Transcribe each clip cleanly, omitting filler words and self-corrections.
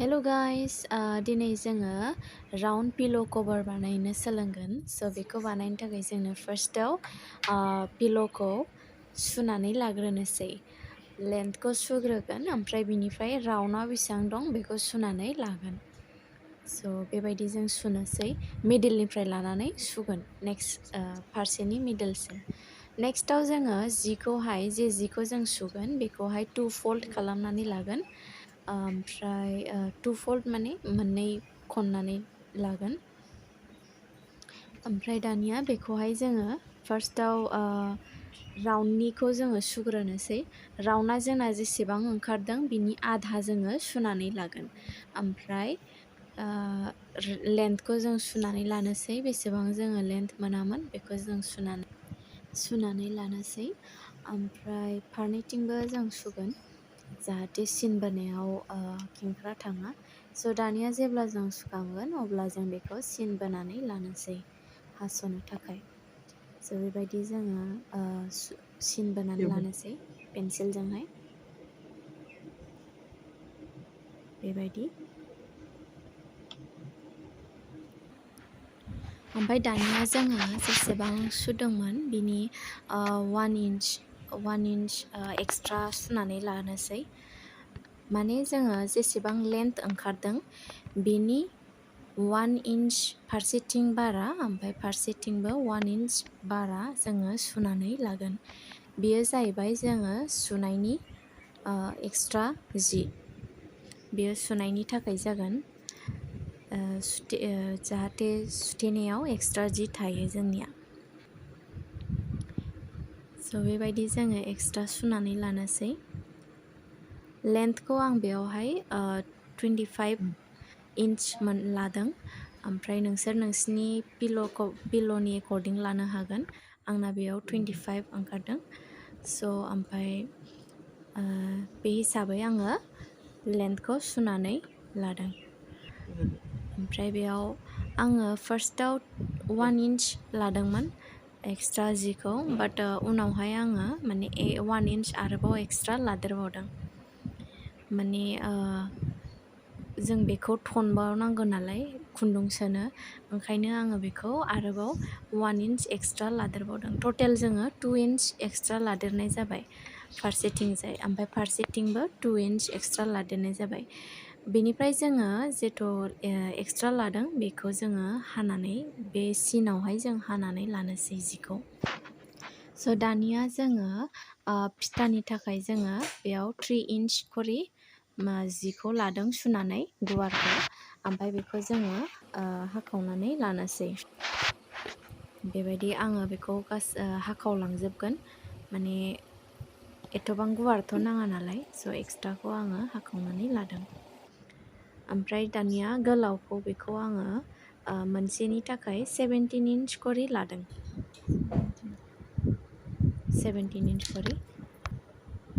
Hello guys, दिनै जोङो round पिल' कभार बानायनो सोलोंगोन। स' बेखौ बानायनो थाखाय जोंनो फार्स्टआव पिल'खौ सुनानै लाग्रोनोसै। लेन्थखौ सुग्रोगोन, ओमफ्राय बिनिफ्राय राउन्डआ बेसेबां दं बेखौ सुनानै लागोन। स' बेबायदि जों सुनोसै, मिडिलनिफ्राय लानानै सुगोन नेक्स्ट फारसेनि मिडिलसिम। नेक्स्टआव जोङो जिखौहाय, जे जिखौ जों सुगोन बेखौहाय 2 फोल्ड खालामनानै लागोन। ओमफ्राय 2 फोल्ड माने मोननै खननानै लागोन। ओमफ्राय दानिया बेखौहाय जोङो फार्स्टआव राउन्डनिखौ जोङो सुग्रोनोसै। राउन्डआ जोंना जेसेबां ओंखारदों बिनि आधा जोङो सुनानै लागोन। ओमफ्राय लेन्थखौ जों सुनानै लानोसै, बेसेबां जोङो लेन्थ मोनामोन बेखौ जों सुनानै लानोसै। ओमफ्राय फारनैथिंबो जों सुगोन, जाहाथे सिन बोनायाव खेंख्रा थाङा। स' दानिया जेब्ला जों सुखांगोन अब्ला जों बेखौ सिन बोनानै लानोसै हास'नो थाखाय। स' बेबायदि जोङो सिन बोनानै लानोसै पेन्सिलजोंहाय, बेबायदि। ओमफ्राय दानिया जोङो जेसेबां सुदोंमोन बिनि 1 इन्च एक्सट्रा सुनानै लानोसै। माने जोङो जेसेबां लेन्थ ओंखारदों बेनि 1 इन्च फारसेथिं बारा, ओमफ्राय फारसेथिंबो 1 इन्च बारा जोङो सुनानै लागोन। बेयो जाहैबाय जोङो सुनायनि एक्सट्रा जि, बेयो सुनायनि थाखाय जागोन, जाहाथे सुथेनायाव एक्सट्रा जि थायो जोंनिया। स' बेबायदि जोङो एक्सट्रा सुनानै लानोसै। लेन्थखौ आं बेयावहाय 25 इन्च लादों। ओमफ्राय नोंसिनि पिल'नि एकर्डिं लानो हागोन। आंना बेयाव 25 ओंखारदों। स' ओमफ्राय बे हिसाबै आङो लेन्थखौ सुनानै लादों। ओमफ्राय बेयाव आङो फार्स्टआव 1 इन्च लादोंमोन एक्सट्रा जिखौ, बाट उनावहाय आङो माने 1 इन्च आरोबाव एक्सट्रा लादेरबावदों। माने जों बेखौ थनबावनांगौ नालाय खुन्दुं सोनो, ओंखायनो आङो बेखौ आरोबाव 1 इन्च एक्सट्रा लादेरबावदों। टटेल जोङो 2 इन्च एक्सट्रा लादेरनाय जाबाय फारसेथिंजाय, ओमफ्राय फारसेथिंबो 2 इन्च एक्सट्रा लादेरनाय जाबाय। बेनिफ्राय जोङो जेथ' एक्सट्रा लादों बेखौ जोङो हानानै, बे सिनावहाय जों हानानै लानोसै जिखौ। स' दानिया जोङो फिथानि थाखाय जोङो बेयाव 3 इन्च खरि जिखौ लादों सुनानै गुवारखौ, ओमफ्राय बेखौ जोङो हाखावनानै लानोसै। बेबायदि आङो बेखौ हाखावलांजोबगोन, माने एथ'बां गुवारथ' नाङा नालाय, स' एक्सट्राखौ आङो हाखावनानै लादों। ओमफ्राय दानिया गोलावखौ बेखौ आङो मोनसेनि थाखाय 17 इन्च खरि लादों। 17 इन्च खरि,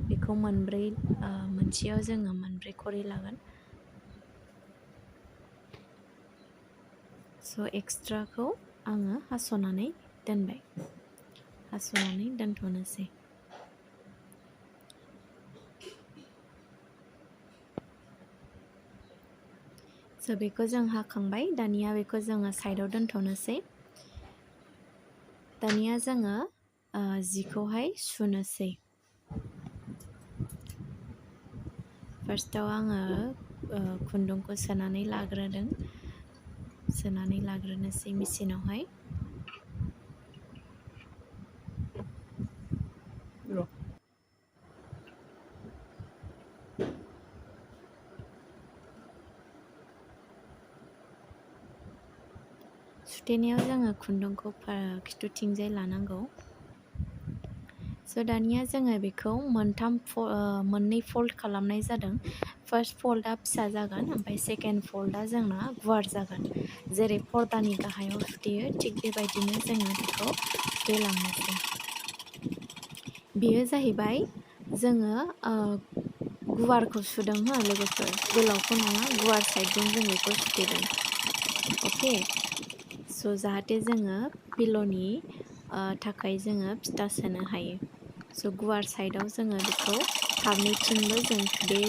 बेखौ मोनसेयाव जोङो मोनब्रै खरि लागोन। स' एक्सट्राखौ आङो हास'नानै दोनबाय, हास'नानै दोनथ'नोसै। स' बेखौ जों हाखांबाय, दानिया बेखौ जोङो साइडआव दोनथ'नोसै। दानिया जोङो जिखौहाय सुनोसै। फार्स्टआव आङो खुन्दुंखौ सोनानै लाग्रोनोसै मेचिनावहाय। सुथेनायाव जोङो खुन्दुंखौ खिथुथिंजाय लानांगौ। स' दानिया जोङो बेखौ मोननै फोल्ड खालामनाय जादों। फार्स्ट फोल्डआ फिसा जागोन, ओमफ्राय सेकेन्ड फोल्डआ जोंना गुवार जागोन। जेरै पर्दानि गाहायाव सुथेयो थिग बेबायदिनो जोङो बेखौ सुथेलांनोसै। बेयो जाहैबाय जोङो गुवारखौ सुदों हो लोगोफोर, गोलावखौ नङा, गुवार साइडजों जों बेखौ सुथेदों। अके, स' जाहाथे जोङो पिल'नि थाखाय जोङो फिथा सोनो हायो। स' गुवार साइडआव जोङो बेखौ फारनैथिंबो जों बे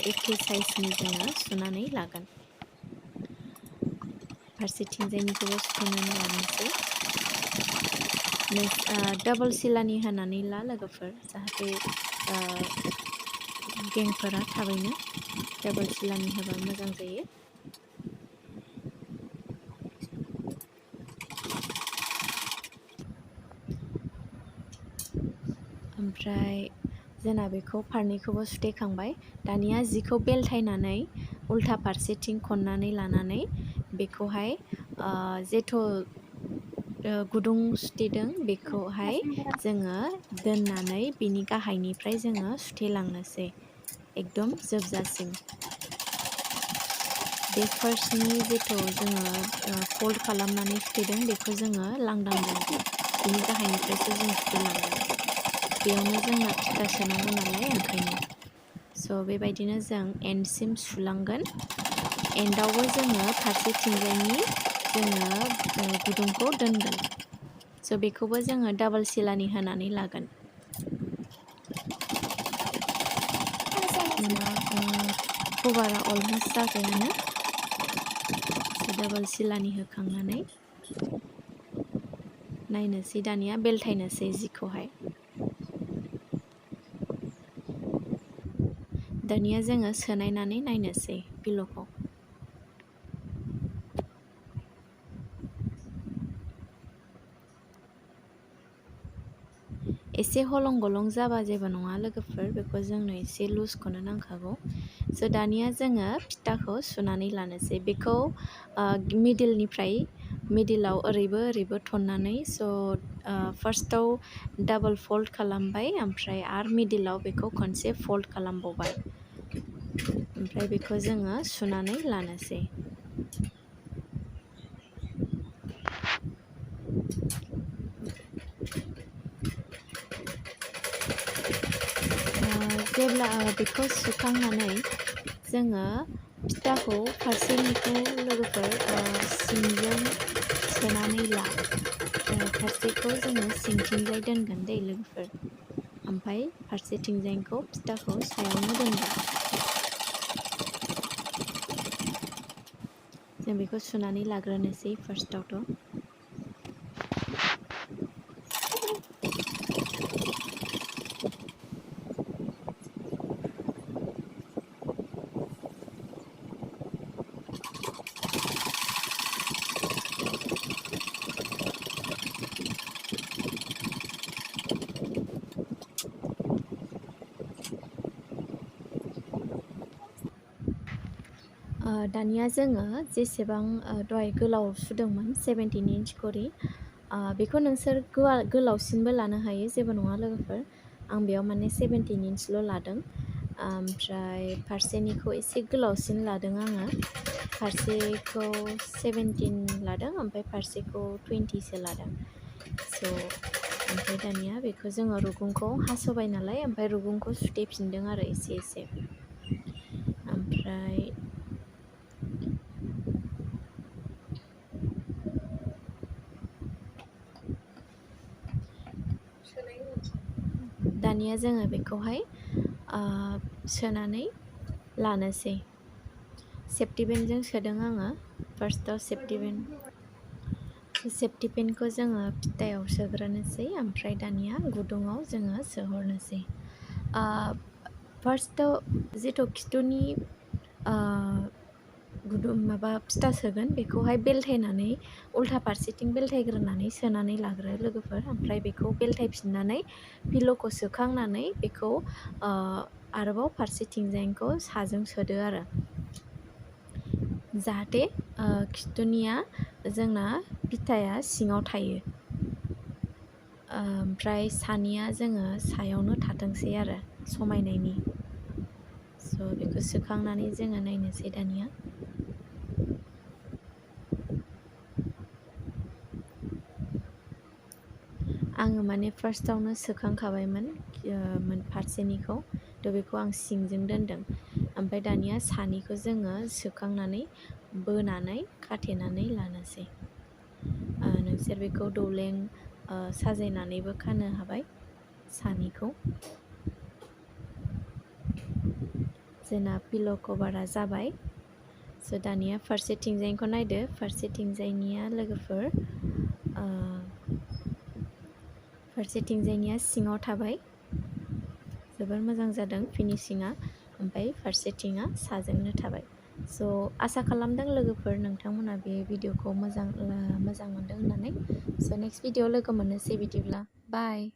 एखे साइजनि जोङो सुनानै लागोन। फारसेथिंजायनिखौबो सुखांनानै लानोसै। डाबल सिलानि होनानै ला लोगोफोर, जाहाथे गेंफोरा थाबैनो डाबल सिलानि होबा मोजां जायो। ओमफ्राय जोंना बेखौ फारनैखौबो सुथेखांबाय। दानिया जिखौ बेलथायनानै उल्था फारसेथिं खननानै लानानै बेखौहाय जेथ' गुदुं सुथेदों बेखौहाय जोङो दोननानै बिनि गाहायनिफ्राय जोङो सुथेलांनोसै एकदम जोबजासिम। बे फार्स्टनि जेथ' जोङो फोल्ड खालामनानै सुथेदों बेखौ जोङो लांदां दोनगोन, बिनि गाहायनिफ्रायसो जों सुथेलांगोन। बेयावनो जोंना फिथा सोनांगौ नालाय ओंखायनो। स' बेबायदिनो जों एन्डसिम सुलांगोन। एन्डआवबो जोङो फारसेथिंजायनि जोङो गुदुंखौ दोनगोन। स' बेखौबो जोङो डाबल सिलानि होनानै लागोन। जोंना कभारा अलमस्ट जाबायानो। डाबल सिलानि होखांनानै नायनोसै दानिया बेलथायनोसै जिखौहाय। दानिया जोङो सोनायनानै नायनोसै पिल'खौ। एसे हलं गलं जाबा जेबो नङा लोगोफोर, बेखौ जोंनो एसे लुजखौनो नांखागौ। स' दानिया जोङो फिथाखौ सुनानै लानोसै। बेखौ मिडिलाव ओरैबो ओरैबो थननानै, स' फार्स्टआव डाबल फोल्ड खालामबाय, ओमफ्राय आरो मिडिलाव बेखौ खनसे फोल्ड खालामबावबाय। ओमफ्राय बेखौ जोङो सुनानै लानोसै। जेब्ला बेखौ सुखांनानै जोङो फिथाखौ फारसेनिखौ लोगोफोर सिंजों सोनानै ला। फारसेखौ जोङो सिंथिंजाय दोनगोन दै लोगोफोर, ओमफ्राय फारसेथिंजायखौ फिथाखौ सायावनो दोनगोन। जों बेखौ सुनानै लाग्रोनोसै फार्स्टआवथ'। दानिया जोङो जेसेबां दहाय गोलाव सुदोंमोन 17 इन्च खरि, बेखौ नोंसोर गोलावसिनबो लानो हायो, जेबो नङा लोगोफोर। आं बेयाव माने 17 इन्चल' लादों। ओमफ्राय फारसेनिखौ एसे गोलावसिन लादों आङो। फारसेखौ 17 लादों, ओमफ्राय फारसेखौ 20सो लादों। स' ओमफ्राय दानिया बेखौ जोङो रुगुंखौ हास'बाय नालाय, ओमफ्राय रुगुंखौ सुथेफिनदों आरो एसे एसे। ओमफ्राय दानिया जोङो बेखौहाय सोनानै लानोसै। सेफ्टि बेन्डजों सोदों आङो फार्स्टआव। सेफ्टि बेन्डखौ जोङो फिथायाव सोग्रोनोसै, ओमफ्राय दानिया गुदुङाव जोङो सोहरनोसै। फार्स्टआव जेथ' खिथुनि गुदुं माबा फिथा सोगोन बेखौहाय बेलथायनानै उल्था फारसेथिं बेलथायग्रोनानै सोनानै लाग्रो लोगोफोर। ओमफ्राय बेखौ बेलथायफिननानै पिल'खौ सोखांनानै बेखौ आरोबाव फारसेथिंजायखौ साजों सोदो आरो, जाहाथे खिथुनिया जोंना फिथाया सिङाव थायो। ओमफ्राय सानिया जोङो सायावनो थाथोंसै आरो समायनायनि। स' बेखौ सोखांनानै जोङो नायनोसै दानिया। आङो माने फार्स्टआवनो सोखांखाबायमोन फारसेनिखौ, थ' बेखौ आं सिंजों दोनदों। ओमफ्राय दानिया सानिखौ जोङो सोखांनानै बोनानै खाथेनानै लानोसै। नोंसोर बेखौ दौलें साजायनानैबो खानो हाबाय सानिखौ। जोंना पिल' कभारा जाबाय। स' दानिया फारसेथिंजायनिखौ नायदो। फारसेथिंजायनिया लोगोफोर फारसेथिंजायनिया सिङाव थाबाय। जोबोर मोजां जादों फिनिशिंआ। ओमफ्राय फारसेथिंआ साजोंनो थाबाय। स' आसा खालामदों लोगोफोर नोंथांमोना बे भिडिअखौ मोजां मोनदों होननानै। स' नेक्स्ट भिडिअ लोगो मोननोसै बिदिब्ला बाय।